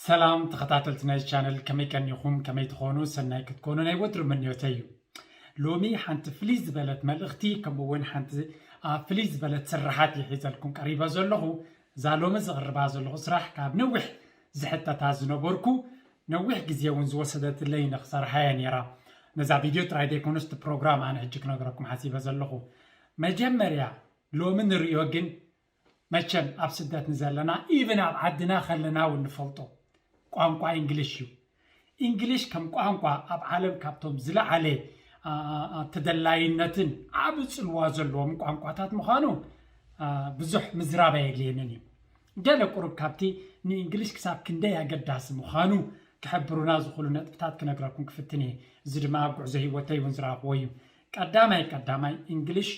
ሰላም ተኸታተልቲ ናይ ቻነል፣ ከመይ ቀኒኹም? ከመይ ትኾኑ? ሰናይ ክትኮኑ ናይ ወትሩ ምንዮተይ እዩ። ሎሚ ሓንቲ ፍልይ ዝበለት መልእኽቲ፣ ከምኡ እውን ሓንቲ፣ አ፣ ፍልይ ዝበለት ስራሓት እየ ሒዘልኩም ቀሪበ ዘለኹ። እዛ ሎሚ ዘቕርባ ዘለኹ ስራሕ ካብ ነዊሕ ዝሕተታ ዝነበርኩ፣ ነዊሕ ግዜ እውን ዝወሰደትለይ ንኽሰርሓ እያ ነይራ። ነዛ ቪድዮ ጥራይ ዘይኮነስ እቲ ፕሮግራም ኣነ ሕጂ ክነግረኩም ሓሲበ ዘለኹ። መጀመርያ ሎሚ ንርእዮ ግን መቸም ኣብ ስደት ንዘለና፣ ኢቭን ኣብ ዓድና ከለና እውን ንፈልጦ ቋንቋ እንግሊሽ እዩ። እንግሊሽ ከም ቋንቋ ኣብ ዓለም ካብቶም ዝለዓለ፣ አ፣ አ፣ አ፣ ተደላይነትን ዓቢ ጽልዋ ዘለዎም ቋንቋታት ምዃኑ፣ አ፣ ብዙሕ ምዝራብ ኣየድልየንን እዩ። ገለ ቁሩብ ካብቲ ንእንግሊሽ ክሳብ ክንደይ ኣገዳሲ ምዃኑ ክሕብሩና ዝኽእሉ ነጥብታት ክነግረኩም ክፍትን እየ። እዚ ድማ ኣብ ጉዕዞ ህይወተይ እውን ዝረኣኽዎ እዩ። ቀዳማይ ቀዳማይ እንግሊሽ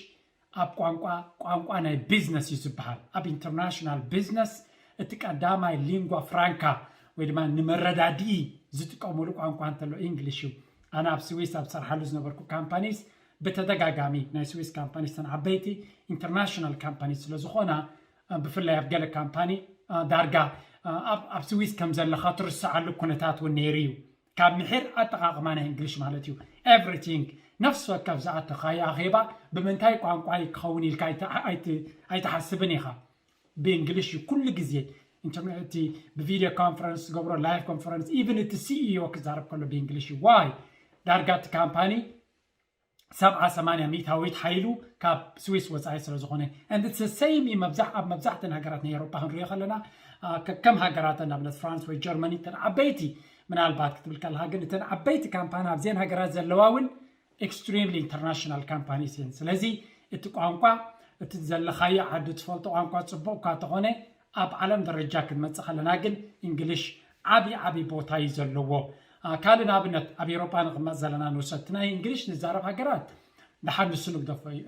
ኣብ ቋንቋ፣ ቋንቋ ናይ ቢዝነስ እዩ ዝበሃል። ኣብ ኢንተርናሽናል ቢዝነስ እቲ ቀዳማይ ሊንጓ ፍራንካ ወይ ድማ ንመረዳድኢ ዝጥቀሙሉ ቋንቋ እንተሎ እንግሊሽ እዩ። ኣነ ኣብ ስዊስ ኣብ ዝሰርሓሉ ዝነበርኩ ካምፓኒስ ብተደጋጋሚ ናይ ስዊስ ካምፓኒስ፣ ተን ዓበይቲ ኢንተርናሽናል ካምፓኒስ ስለ ዝኾና፣ አ፣ ብፍላይ ኣብ ገለ ካምፓኒ፣ አ፣ ዳርጋ፣ አ፣ ኣብ፣ ኣብ ስዊስ ከም ዘለኻ ትርስዓሉ ኩነታት እውን ነይሩ እዩ። ካብ ምሒር ኣጠቓቕማ ናይ እንግሊሽ ማለት እዩ። ኤቭሪቲንግ፣ ነፍሲ ወከፍ ዝኣተኻዮ ኣኼባ ብምንታይ ቋንቋ ክኸውን ኢልካ ኣይተ-፣ ኣይት-፣ ኣይትሓስብን ኢኻ። ብእንግሊሽ እዩ ኩሉ ግዜ። ኢንተርኔት፣ እቲ ብቪድዮ ኮንፈረንስ ዝገብሮ፣ ላይቭ ኮንፈረንስ፣ ኢቭን እቲ ሲኢኦ ክዛረብ ከሎ ብእንግሊሽ እዩ። ዋይ? ዳርጋ እቲ ካምፓኒ ሰብዓ ሰማንያ ሚእታዊት ሓይሉ ካብ ስዊስ ወጻኢ ስለ ዝኾነ። And it's the same እዩ መብዛሕ-፣ ኣብ መብዛሕተን ሃገራት ናይ ኤውሮጳ ክንሪኦ ከለና፣ አ፣ ከ-፣ ከም ሃገራተን ንኣብነት ፍራንስ ወይ ጀርመኒ እተን ዓበይቲ፣ ምናልባት ክትብል ከለኻ ግን እተን ዓበይቲ ካምፓኒ ኣብዘን ሃገራት ዘለዋ እውን ኤክስትሪምሊ ኢንተርናሽናል ካምፓኒስ እየን። ስለዚ እቲ ቋንቋ፣ እቲ ዘለኻዮ ዓዲ ትፈልጦ ቋንቋ ጽቡቕ እኳ ተኾነ፣ ኣብ ዓለም ደረጃ ክንመጽእ ከለና ግን እንግሊሽ ዓቢ ዓቢ ቦታ እዩ ዘለዎ። አ፣ ካልእ ንኣብነት ኣብ ኤውሮጳ ንቕመጥ ዘለና ንውሰድ። እቲ ናይ እንግሊሽ ንዛረብ ሃገራት ደሓን ንሱ ንግደፎ እዩ።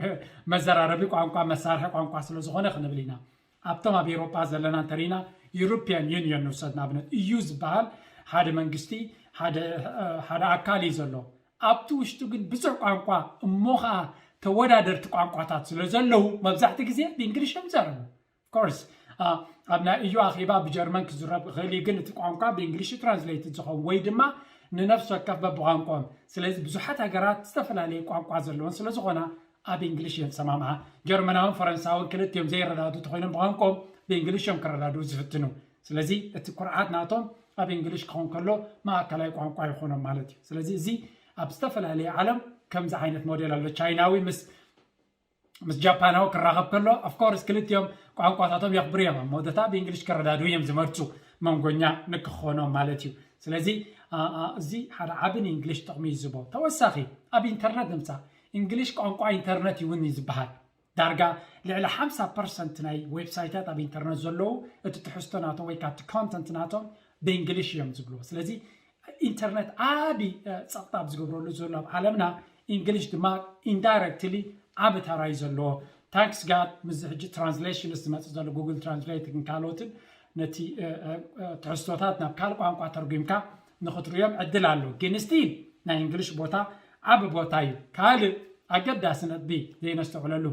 መዘራረቢ ቋንቋ፣ መሳርሒ ቋንቋ ስለ ዝኾነ ክንብል ኢና። ኣብቶም ኣብ ኤውሮጳ ዘለና እንተሪና፣ ዩሮፒያን ዩኒየን ንውሰድ ንኣብነት፣ ኢዩ ዝበሃል ሓደ መንግስቲ፣ ሓደ፣ እ፣ ሓደ ኣካል እዩ ዘሎ። ኣብቲ ውሽጡ ግን ብዙሕ ቋንቋ እሞ ኸኣ ተወዳደርቲ ቋንቋታት ስለ ዘለዉ፣ መብዛሕትኡ ግዜ ብእንግሊሽ እዮም ዝዛረቡ። ኦፍኮርስ፣ አ፣ ኣብ ናይ ኢዩ ኣኼባ ብጀርመን ክዝረብ ይኽእል እዩ፣ ግን እቲ ቋንቋ ብእንግሊሽ እዩ ትራንስሌትድ ዝኸውን ወይ ድማ ንነፍሲ ወከፍ በብቋንቋኦም። ስለዚ ብዙሓት ሃገራት ዝተፈላለየ ቋንቋ ዘለወን ስለ ዝኾና ኣብ እንግሊሽ እየን ዝሰማምዓ። ጀርመናውን ፈረንሳውን ክልቲኦም ዘይረዳድኡ ተኾይኖም ብቋንቋኦም ብእንግሊሽ እዮም ክረዳድኡ ዝፍትኑ። ስለዚ እቲ ኩርዓት ናቶም ኣብ እንግሊሽ ክኸውን ከሎ ማእከላይ ቋንቋ ይኾኖም ማለት እዩ። ስለዚ እዚ ኣብ ዝተፈላለየ ዓለም ከምዚ ዓይነት ሞዴል ኣሎ። ቻይናዊ ምስ ምስ ጃፓናዊ ክራኸብ ከሎ፣ ኦፍኮርስ ክልቲኦም ቋንቋታቶም የኽብሩ እዮም። ኣብ መወዳእታ ብእንግሊሽ ክረዳድኡ እዮም ዝመርጹ፣ መንጎኛ ንክኾኖም ማለት እዩ። ስለዚ፣ አ፣ አ፣ እዚ ሓደ ዓቢ ንእንግሊሽ ጥቕሚ እዩ ዝህቦ። ተወሳኺ፣ ኣብ ኢንተርነት ንምጻእ፣ እንግሊሽ ቋንቋ ኢንተርነት እውን እዩ ዝበሃል። ዳርጋ ልዕሊ ሓምሳ ፐርሰንት ናይ ዌብሳይታት ኣብ ኢንተርነት ዘለዉ፣ እቲ ትሕዝቶ ናቶም ወይ ካብቲ ኮንተንት ናቶም ብእንግሊሽ እዮም ዝብልዎ። ስለዚ ኢንተርነት ዓቢ፣ እ፣ ጸቕጣ ኣብ ዝገብረሉ ዘሎ ኣብ ዓለምና፣ እንግሊሽ ድማ ኢንዳይረክትሊ ዓቢ ተራ እዩ ዘለዎ። ታንክስ ጋድ፣ ምስዚ ሕጂ ትራንስሌሽንስ ዝመጽእ ዘሎ ጉግል ትራንስሌትን ካልኦትን ነቲ፣ እ፣ እ፣ እ፣ ትሕዝቶታት ናብ ካልእ ቋንቋ ተርጒምካ ንኽትርእዮም ዕድል ኣሎ። ግን ስቲል ናይ እንግሊሽ ቦታ ዓቢ ቦታ እዩ። ካልእ ኣገዳሲ ነጥቢ ዘይነስተውዕለሉ፣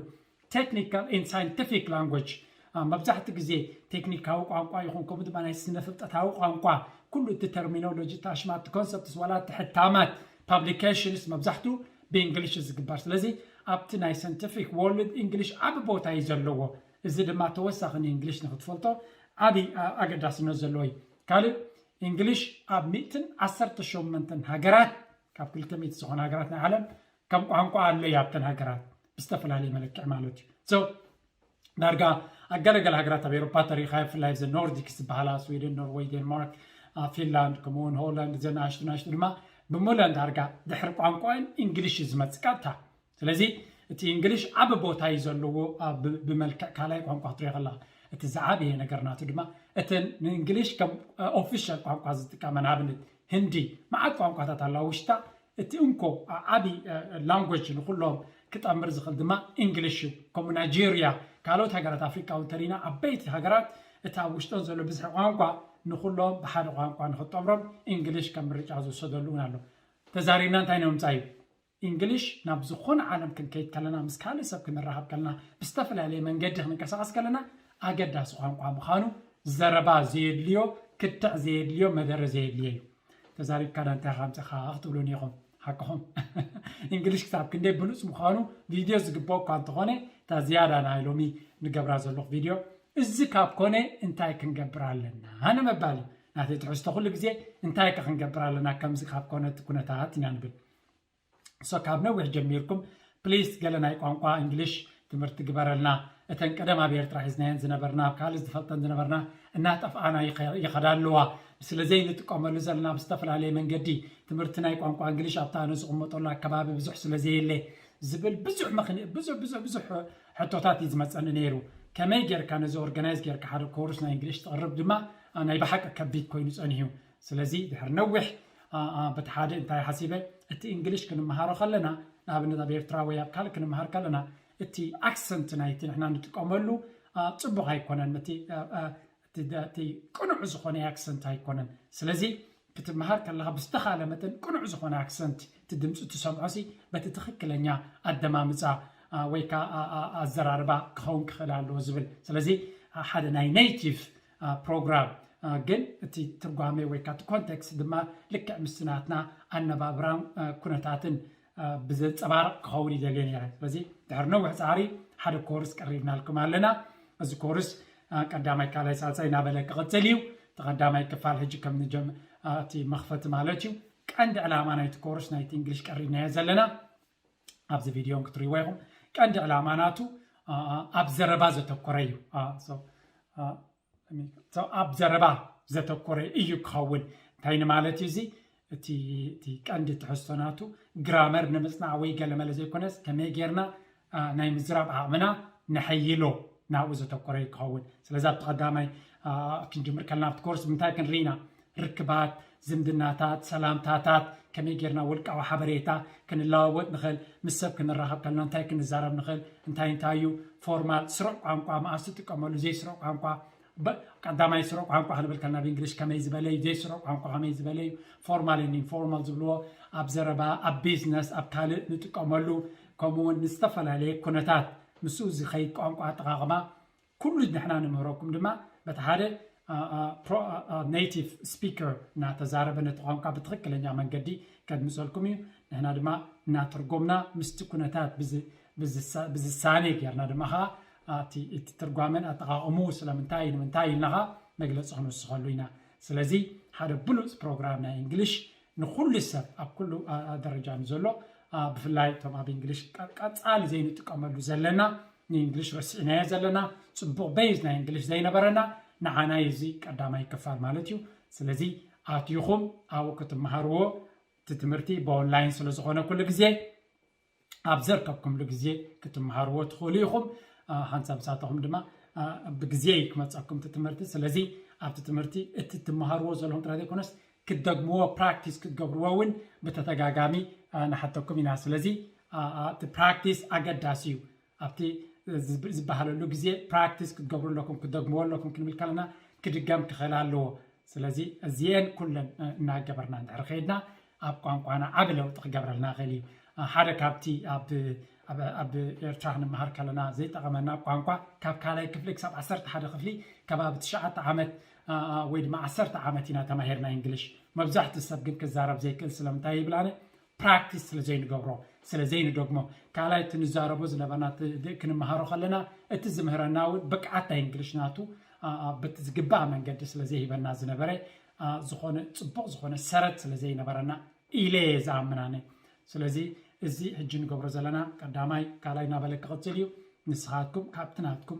ቴክኒካል ኤንድ ሳይንቲፊክ ላንጉጅ፣ አ፣ መብዛሕትኡ ግዜ ቴክኒካዊ ቋንቋ ይኹን ከምኡ ድማ ናይ ስነ ፍልጠታዊ ቋንቋ፣ ኩሉ እቲ ተርሚኖሎጂ፣ እቲ ኣሽማት፣ እቲ ኮንሰፕትስ፣ ዋላ እቲ ሕታማት፣ ፓብሊኬሽንስ፣ መብዛሕትኡ ብእንግሊሽ እዩ ዝግበር። ስለዚ ኣብቲ ናይ ሳይንቲፊክ ወርልድ እንግሊሽ ዓቢ ቦታ እዩ ዘለዎ። እዚ ድማ ተወሳኺ ንእንግሊሽ ንክትፈልጦ ዓቢ፣ አ፣ ኣገዳስነት ዘለዎ እዩ። ካልእ፣ እንግሊሽ ኣብ ሚእትን ዓሰርተ ሸሞንተን ሃገራት፣ ካብ ክልተ ሚእቲ ዝኾና ሃገራት ናይ ዓለም ከም ቋንቋ ኣሎ እዩ ኣብተን ሃገራት፣ ብዝተፈላለየ መለክዒ ማለት እዩ። So፣ ዳርጋ ኣብ ገለገለ ሃገራት ኣብ ኤውሮፓ ተሪኢኻ፣ ብፍላይ እዘን ኖርዲክስ ዝበሃላ፣ ስዊድን፣ ኖርወይ፣ ዴንማርክ፣ አ፣ ፊንላንድ፣ ከምኡውን ሆላንድ፣ እዘን ንኣሽቱ ንኣሽቱ ድማ ብምሉአን ዳርጋ ድሕሪ ቋንቋን እንግሊሽ እዩ ዝመጽእ ቀጥታ። ስለዚ እቲ እንግሊሽ ዓቢ ቦታ እዩ ዘለዎ፣ አ፣ ብ-፣ ብመልክዕ ካልኣይ ቋንቋ ክትሪኦ ከለኻ። እቲ ዝዓበየ ነገር ናቱ ድማ፣ እተን ንእንግሊሽ ከም፣ አ፣ ኦፊሻል ቋንቋ ዝጥቀማ፣ ንኣብነት ህንዲ፣ መዓት ቋንቋታት ኣለዋ ውሽጣ፣ እቲ እንኮ ዓ-፣ ዓቢ፣ እ፣ ላንጉጅ ንኹሎም ክጠምር ዝኽእል ድማ እንግሊሽ እዩ። ከምኡ ናይጄርያ፣ ካልኦት ሃገራት ኣፍሪቃ እውን ተሪና፣ ዓበይቲ ሃገራት፣ እቲ ኣብ ውሽጦም ዘሎ ብዝሒ ቋንቋ ንኹሎም ብሓደ ቋንቋ ንኽጠምሮም እንግሊሽ ከም ምርጫ ዝወሰደሉ እውን ኣሎ። ተዛሪብና እንታይ ንምምጻእ እዩ? እንግሊሽ ናብ ዝኾነ ዓለም ክንከይድ ከለና፣ ምስ ካልእ ሰብ ክንራኸብ ከለና፣ ብዝተፈላለየ መንገዲ ክንንቀሳቐስ ከለና፣ ኣገዳሲ ቋንቋ ምዃኑ ዘረባ ዘየድልዮ ክትዕ ዘየድልዮ መደረ ዘየድልዮ እዩ። ተዛሪብካ ዳ እንታይ ከምፅኻ ክትብሉን ኢኹም። ሓቅኹም። እንግሊሽ ክሳብ ክንደይ ብሉፅ ምዃኑ ቪድዮ ዝግብኦ እኳ እንተኾነ፣ እታ ዝያዳ ናይ ሎሚ ንገብራ ዘለኹ ቪድዮ፣ እዚ ካብ ኮነ እንታይ ክንገብር ኣለና ንምባል እዩ። ናተይ ትሕዝቶ ኩሉ ግዜ እንታይ ከ ክንገብር ኣለና ከምዚ ካብ ኮነ እቲ ኩነታት ኢና ንብል። ሶ ካብ ነዊሕ ጀሚርኩም ፕሊስ ገለ ናይ ቋንቋ እንግሊሽ ትምህርቲ ግበረልና። እተን ቀደም ኣብ ኤርትራ ሒዝናየን ዝነበርና፣ ኣብ ካልእ ዝፈልጠን ዝነበርና እናጠፍኣና ይኸ- ይኸዳ ኣለዋ። ስለ ዘይንጥቀመሉ ዘለና ብዝተፈላለየ መንገዲ ትምህርቲ ናይ ቋንቋ እንግሊሽ ኣብታ ኣነ ዝቕመጠሉ ኣከባቢ ብዙሕ ስለ ዘየለ ዝብል ብዙሕ ምኽንያት ብዙሕ ብዙሕ ብዙሕ ሕቶታት እዩ ዝመፀኒ ነይሩ። ከመይ ጌርካ ነዚ ኦርጋናይዝ ጌርካ ሓደ ኮርስ ናይ እንግሊሽ ትቕርብ ድማ ናይ ብሓቂ ከቢድ ኮይኑ ፀኒሑ። ስለዚ ድሕሪ ነዊሕ በቲ ሓደ እንታይ ሓሲበ፣ እቲ እንግሊሽ ክንመሃሮ ከለና፣ ንኣብነት ኣብ ኤርትራ ወይ ኣብ ካልእ ክንመሃር ከለና፣ እቲ ኣክሰንት ናይቲ ንሕና ንጥቀመሉ ጽቡቕ ኣይኮነን። እቲ ቅኑዕ ዝኾነ ኣክሰንት ኣይኮነን። ስለዚ ክትመሃር ከለኻ ብዝተኻለ መጠን ቅኑዕ ዝኾነ ኣክሰንት፣ እቲ ድምፂ ትሰምዖ ሲ በቲ ትኽክለኛ ኣደማምፃ ወይ ከዓ ኣዘራርባ ክኸውን ክኽእል ኣለዎ ዝብል። ስለዚ ሓደ ናይ ኔቲቭ ፕሮግራም ግን እቲ ትርጓሜ ወይ ከዓ እቲ ኮንቴክስት ድማ ልክዕ ምስቲ ናትና ኣነባብራን ኩነታትን ብዘንፀባርቕ ክኸውን ይደልየ ነይረ። ስለዚ ድሕሪ ነዊሕ ፃዕሪ ሓደ ኮርስ ቀሪብናልኩም ኣለና። እዚ ኮርስ ቀዳማይ ካልኣይ ሳልሳይ እናበለ ክቕፅል እዩ። እቲ ቀዳማይ ክፋል ሕጂ ከም ንጀም እቲ መኽፈቲ ማለት እዩ። ቀንዲ ዕላማ ናይቲ ኮርስ ናይቲ እንግሊሽ ቀሪብናዮ ዘለና ኣብዚ ቪድዮ ክትሪእዎ ኢኹም። ቀንዲ ዕላማ ናቱ ኣብ ዘረባ ዘተኮረ እዩ። ኣብ ዘረባ ዘተኮረ እዩ ክኸውን። እንታይ ንማለት እዩ እዚ? እቲ ቀንዲ ትሕዝቶ ናቱ ግራመር ንምፅናዕ ወይ ገለመለ ዘይኮነስ ከመይ ጌርና ናይ ምዝራብ ዓቕምና ነሐይሎ ናብኡ ዘተኮረ እዩ ክኸውን። ስለዚ ኣብቲ ቀዳማይ ክንጅምር ከለና ኣብቲ ኮርስ ብምንታይ ክንርኢ ኢና? ርክባት፣ ዝምድናታት፣ ሰላምታታት፣ ከመይ ጌርና ውልቃዊ ሓበሬታ ክንለዋወጥ ንኽእል፣ ምስ ሰብ ክንራኸብ ከለና እንታይ ክንዛረብ ንኽእል፣ እንታይ እንታይ እዩ ፎርማል፣ ስሩዕ ቋንቋ፣ መኣስ ትጥቀመሉ፣ ዘይስሩዕ ቋንቋ፣ ቀዳማይ ስሩዕ ቋንቋ ክንብል ከለና ብእንግሊሽ ከመይ ዝበለ እዩ፣ ዘይስሩዕ ቋንቋ ከመይ ዝበለ እዩ፣ ፎርማል ን ኢንፎርማል ዝብልዎ፣ ኣብ ዘረባ፣ ኣብ ቢዝነስ፣ ኣብ ካልእ ንጥቀመሉ፣ ከምኡ እውን ንዝተፈላለየ ኩነታት ምስኡ ዝኸይድ ቋንቋ ኣጠቓቕማ ኩሉ ንሕና ንምህረኩም ድማ በቲ ሓደ ኔቲቭ ስፒከር እናተዛረበ ነቲ ቋንቋ ብትኽክለኛ መንገዲ ከድምፀልኩም እዩ። ንሕና ድማ እናተርጎምና ምስቲ ኩነታት ብዝሳነ ጌርና ድማ ከዓ እቲ ትርጓመን ኣጠቓቕሙ ስለምንታይ ንምንታይ ኢልና ከዓ መግለፂ ክንውስኸሉ ኢና። ስለዚ ሓደ ብሉፅ ፕሮግራም ናይ እንግሊሽ ንኩሉ ሰብ ኣብ ኩሉ ደረጃ ንዘሎ ብፍላይ እቶም ኣብ እንግሊሽ ቀፃሊ ዘይንጥቀመሉ ዘለና ንእንግሊሽ ረሲዕናዮ ዘለና ፅቡቕ ቤዝ ናይ እንግሊሽ ዘይነበረና ንዓና እዚ ቀዳማይ ክፋል ማለት እዩ። ስለዚ ኣትይኹም ኣብኡ ክትመሃርዎ እቲ ትምህርቲ ብኦንላይን ስለ ዝኾነ ኩሉ ግዜ ኣብ ዘርከብኩምሉ ግዜ ክትመሃርዎ ትኽእሉ ኢኹም። ሓንሳብ ምሳተኹም ድማ ብግዜ እዩ ክመፀኩም እቲ ትምህርቲ። ስለዚ ኣብቲ ትምህርቲ እቲ ትመሃርዎ ዘለኹም ጥራይ ዘይኮነስ ክትደግምዎ ፕራክቲስ ክትገብርዎ እውን ብተደጋጋሚ ንሓተኩም ኢና። ስለዚ እቲ ፕራክቲስ ኣገዳሲ እዩ። ኣብቲ ዝበሃለሉ ግዜ ፕራክቲስ ክትገብሩ ኣለኩም፣ ክትደግምዎ ኣለኩም ክንብል ከለና ክድገም ክኽእል ኣለዎ። ስለዚ እዚአን ኩለን እናገበርና እንድሕር ከይድና ኣብ ቋንቋና ዓቢ ለውጢ ክገብረልና ይኽእል እዩ። ሓደ ካብቲ ኣብ ኤርትራ ክንመሃር ከለና ዘይጠቐመና ቋንቋ ካብ ካልኣይ ክፍሊ ክሳብ ዓሰርተ ሓደ ክፍሊ ከባቢ ትሽዓተ ዓመት ወይ ድማ ዓሰርተ ዓመት ኢና ተማሂርና እንግሊሽ። መብዛሕትኡ ሰብ ግን ክዛረብ ዘይክእል ስለምንታይ ይብል ኣነ ፕራክቲስ ስለ ዘይንገብሮ ስለ ዘይንደግሞ ካልኣይ እቲ ንዛረቦ ዝነበርና ክንመሃሮ ከለና እቲ ዝምህረና እውን ብቅዓት ናይ እንግሊሽ ናቱ በቲ ዝግባእ መንገዲ ስለ ዘይህበና ዝነበረ ዝኾነ ፅቡቕ ዝኾነ ሰረት ስለ ዘይነበረና ኢለ እየ ዝኣምን ኣነ። ስለዚ እዚ ሕጂ ንገብሮ ዘለና ቀዳማይ ካልኣይ እናበለ ክቕፅል እዩ። ንስኻትኩም ካብቲ ናትኩም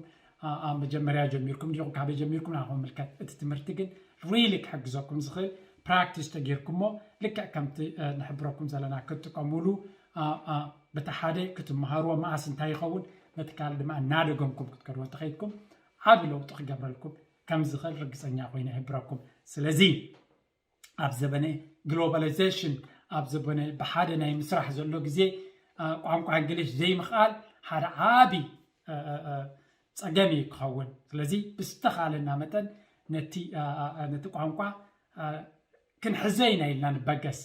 ኣብ መጀመርያ ጀሚርኩም ዲኹም ካበይ ጀሚርኩም ናኹም ምልከት። እቲ ትምህርቲ ግን ሪሊ ክሕግዘኩም ዝኽእል ፕራክቲስ ተጌርኩሞ ልክዕ ከምቲ ንሕብረኩም ዘለና ክትጥቀሙሉ በቲ ሓደ ክትመሃርዎ መኣስ እንታይ ይኸውን በቲ ካልእ ድማ እናደገምኩም ክትከድዎ እንተኸይድኩም ዓብ ለውጢ ክገብረልኩም ከም ዝኽእል ርግፀኛ ኮይነ ይሕብረኩም። ስለዚ ኣብ ዘበነ ግሎባላይዜሽን ኣብ ዘበነ ብሓደ ናይ ምስራሕ ዘሎ ግዜ ቋንቋ እንግሊሽ ዘይምኽኣል ሓደ ዓቢ ፀገም እዩ ክኸውን። ስለዚ ብዝተኻለና መጠን ነቲ ቋንቋ ክንሕዞ ኢና ኢልና ንበገስ።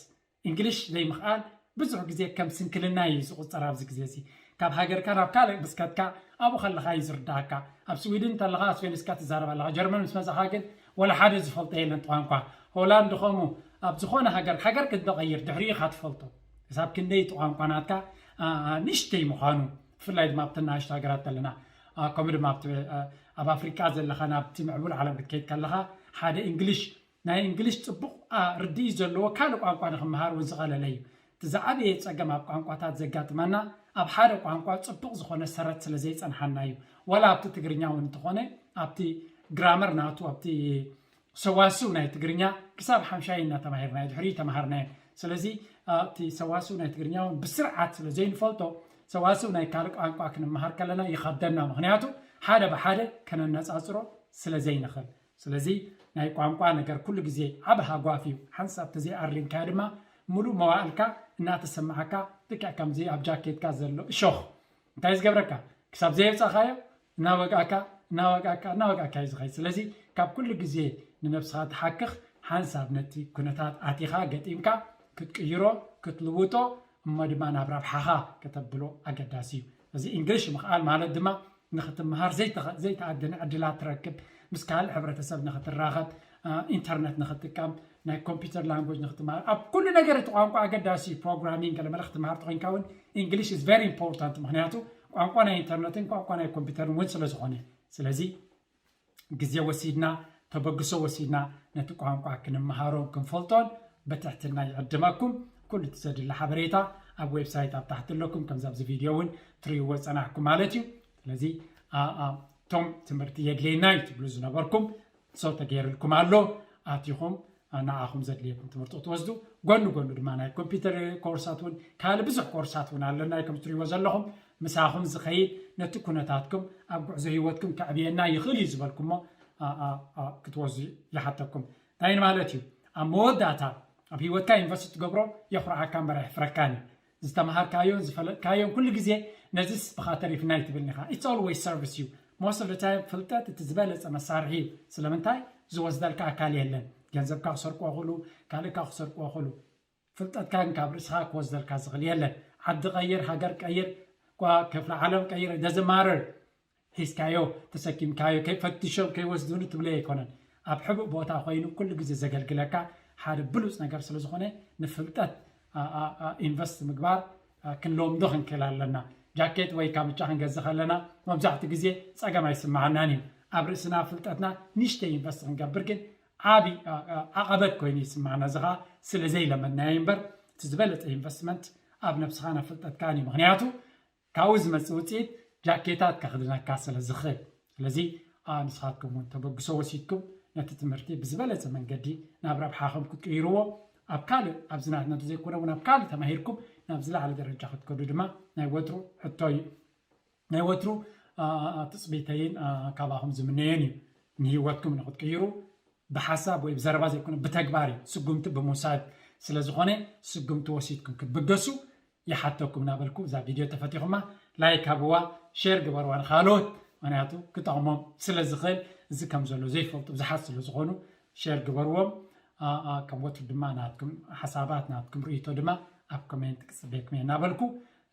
እንግሊሽ ዘይምኽኣል ብዙሕ ግዜ ከም ስንክልና እዩ ዝቑፀር ኣብዚ ግዜ እዚ። ካብ ሃገርካ ናብ ካልእ ምስ ከድካ ኣብኡ ከለኻ እዩ ዝርዳእካ። ኣብ ስዊድን እንተለኻ ስፔንስካ ትዛረብ ኣለኻ፣ ጀርመን ምስ መፃኻ ግን ወላ ሓደ ዝፈልጦ የለን ቋንቋ። ሆላንድ ኸሙ ኣብ ዝኾነ ሃገር፣ ሃገር ክትቀይር ድሕሪኡ ኢኻ ትፈልጦ። ክሳብ ክንደይ እቲ ቋንቋ ናትካ፣ ኣ፣ ኣ፣ ንእሽተይ ምዃኑ፣ ብፍላይ ድማ ኣብተን ንኣሽቱ ሃገራት ኣለና። ኣ፣ ከምኡ ድማ ኣብቲ፣ ኣ፣ ኣብ ኣፍሪቃ ዘለኻ ናብቲ ምዕቡል ዓለም ክትከይድ ከለኻ ሓደ እንግሊሽ፣ ናይ እንግሊሽ ጽቡቕ፣ ኣ፣ ርድኢት ዘለዎ ካልእ ቋንቋ ንኽምሃር እውን ዝቐለለ እዩ። እቲ ዝዓበየ ጸገም ኣብ ቋንቋታት ዘጋጥመና ኣብ ሓደ ቋንቋ ጽቡቕ ዝኾነ ሰረት ስለ ዘይጸንሓና እዩ። ዋላ ኣብቲ ትግርኛ እውን እንተኾነ ኣብቲ ግራመር ናቱ፣ ኣብቲ ሰዋስው ናይ ትግርኛ ክሳብ ሓምሻይ እናተማሂርና ድሕሪ ተማሃርና። ስለዚ ኣብቲ ሰዋስው ናይ ትግርኛ እውን ብስርዓት ስለ ዘይንፈልጦ ሰዋስው ናይ ካልእ ቋንቋ ክንመሃር ከለና ይኸብደና። ምኽንያቱ ሓደ ብሓደ ከነነጻጽሮ ስለ ዘይንኽእል። ስለዚ ናይ ቋንቋ ነገር ኩሉ ግዜ ዓቢ ሃጓፍ እዩ። ሓንሳብ ተዘይኣሪምካዮ ድማ ሙሉእ መዋእልካ እናተሰማዓካ ልክዕ ከምዚ ኣብ ጃኬትካ ዘሎ እሾኽ እንታይ ዝገብረካ ክሳብ ዘየብጻኻዮ እናወጋእካ እናወጋእካ እናወጋእካ እዩ ዝኸይድ። ስለዚ ካብ ኩሉ ግዜ ንነብስኻ ትሓክኽ ሓንሳብ ነቲ ኩነታት ኣቲኻ ገጢምካ ክትቅይሮ ክትልውጦ እሞ ድማ ናብ ረብሓኻ ከተብሎ ኣገዳሲ እዩ። እዚ እንግሊሽ ምኽኣል ማለት ድማ ንኽትምሃር ዘይተኸ- ዘይተኣደነ ዕድላት ትረክብ፣ ምስ ካልእ ሕብረተሰብ ንኽትራኸብ፣ አ፣ ኢንተርነት ንኽትጥቀም፣ ናይ ኮምፒውተር ላንጉጅ ንኽትምሃር፣ ኣብ ኩሉ ነገር እቲ ቋንቋ ኣገዳሲ እዩ። ፕሮግራሚንግ ገለመለ ክትምሃር ተኾይንካ እውን እንግሊሽ is very important፣ ምኽንያቱ ቋንቋ ናይ ኢንተርነትን ቋንቋ ናይ ኮምፒውተርን እውን ስለ ዝኾነ። ስለዚ ግዜ ወሲድና ተበግሶ ወሲድና ነቲ ቋንቋ ክንምሃሮን ክንፈልጦን ብትሕትና ይዕድመኩም። ኩሉ እቲ ዘድሊ ሓበሬታ ኣብ ዌብሳይት ኣብ ታሕቲ ኣለኩም፣ ከምዚ ኣብዚ ቪድዮ እውን ትርእይዎ ዝጸናሕኩም ማለት እዩ። ስለዚ ኣ- ኣ- እቶም ትምህርቲ የድልየና እዩ ትብሉ ዝነበርኩም ሰው ተገይርልኩም ኣሎ። ኣቲኹም ንዓኹም ዘድልየኩም ትምህርቲ ክትወስዱ፣ ጎኒ ጎኑ ድማ ናይ ኮምፒውተር ኮርሳት እውን ካልእ ብዙሕ ኮርሳት እውን ኣለና። ከም ትሪእዎ ዘለኹም ምሳኹም ዝኸይድ ነቲ ኩነታትኩም ኣብ ጉዕዞ ህይወትኩም ከዕብየና ይኽእል እዩ ዝበልኩሞ ኣ- ኣ- ኣ- ክትወስዱ ይሓተኩም። እንታይ ማለት እዩ? ኣብ መወዳእታ ኣብ ህይወትካ ኢንቨስት ትገብሮ የኹርዓካ እምበር ኣየሕፍረካን እዩ። ዝተምሃርካዮን ዝፈለጥካዮን ኩሉ ግዜ ነዚስ ብኻ ተሪፍና እዩ ትብልኒ ኢኻ። It's always service you። Most of the time ፍልጠት እቲ ዝበለጸ መሳርሒ እዩ። ስለምንታይ? ዝወስደልካ ኣካል የለን። ገንዘብካ ክሰርቅዎ ይኽእሉ፣ ካልእካ ክሰርቅዎ ይኽእሉ። ፍልጠትካ ግን ካብ ርእስኻ ክወስደልካ ዝኽእል የለን። ዓዲ ቀይር፣ ሃገር ቀይር፣ ኳ- ክፍለ ዓለም ቀይር፣ it doesn't matter። ሒዝካዮ ተሰኪምካዮ ከይፈትሾም ከይወስዱኒ ትብለዮ ኣይኮነን። ኣብ ሕቡእ ቦታ ኮይኑ ኩሉ ግዜ ዘገልግለካ ሓደ ብሉፅ ነገር ስለ ዝኾነ ንፍልጠት ኣ- ኣ- ኣ- ኢንቨስት ምግባር ኣ፣ ክንለምዶ ክንክእል ኣለና። ጃኬት ወይ ካምቻ ክንገዝእ ከለና መብዛሕትኡ ግዜ ፀገም ኣይስማዓናን እዩ። ኣብ ርእስና ፍልጠትና ንእሽተይ ኢንቨስት ክንገብር ግን ዓቢ ኣ- ኣ- ዓቐበት ኮይኑ ይስማዓና። እዚ ኸዓ ስለ ዘይለመድናዮ እምበር እቲ ዝበለፀ ኢንቨስትመንት ኣብ ነብስኻን ኣብ ፍልጠትካን እዩ። ምኽንያቱ ካብኡ ዝመፅእ ውፅኢት ጃኬታት ከኽድነካ ስለ ዝኽእል። ስለዚ ኣ፣ ንስኻትኩም እውን ተበግሶ ወሲድኩም ነቲ ትምህርቲ ብዝበለፀ መንገዲ ናብ ረብሓኹም ክትቅይርዎ ኣብ ካልእ ኣብዚ ናትና ዘይኮነ እውን ኣብ ካልእ ተማሂርኩም ናብ ዝለዓለ ደረጃ ክትከዱ ድማ ናይ ወትሩ ሕቶ እዩ። ናይ ወትሩ ኣ፣ ኣ፣ ትፅቢተይን ኣ፣ ካባኹም ዝምነየን እዩ። ንህይወትኩም ንክትቅይሩ ብሓሳብ ወይ ብዘረባ ዘይኮነ ብተግባር እዩ። ስጉምቲ ብምውሳድ ስለ ዝኾነ ስጉምቲ ወሲድኩም ክትብገሱ ይሓተኩም እናበልኩ እዛ ቪድዮ ተፈቲኹማ ላይክ ሃብዋ፣ ሼር ግበርዋ ንካልኦት፣ ምክንያቱ ክጠቕሞም ስለ ዝኽእል። እዚ ከም ዘሎ ዘይፈልጡ ብዙሓት ስለ ዝኾኑ ሼር ግበርዎም። ኣ፣ ኣ፣ ከም ወትሩ ድማ ናትኩም ሓሳባት ናትኩም ርእይቶ ድማ ኣብ ኮሜንት ክፅበየኩም እየ እናበልኩ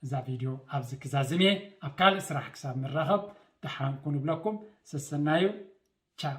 እዛ ቪድዮ ኣብዚ ክዛዝም እየ። ኣብ ካልእ ስራሕ ክሳብ ንራኸብ ደሓን ኩኑ እብለኩም። ሰሰናዩ።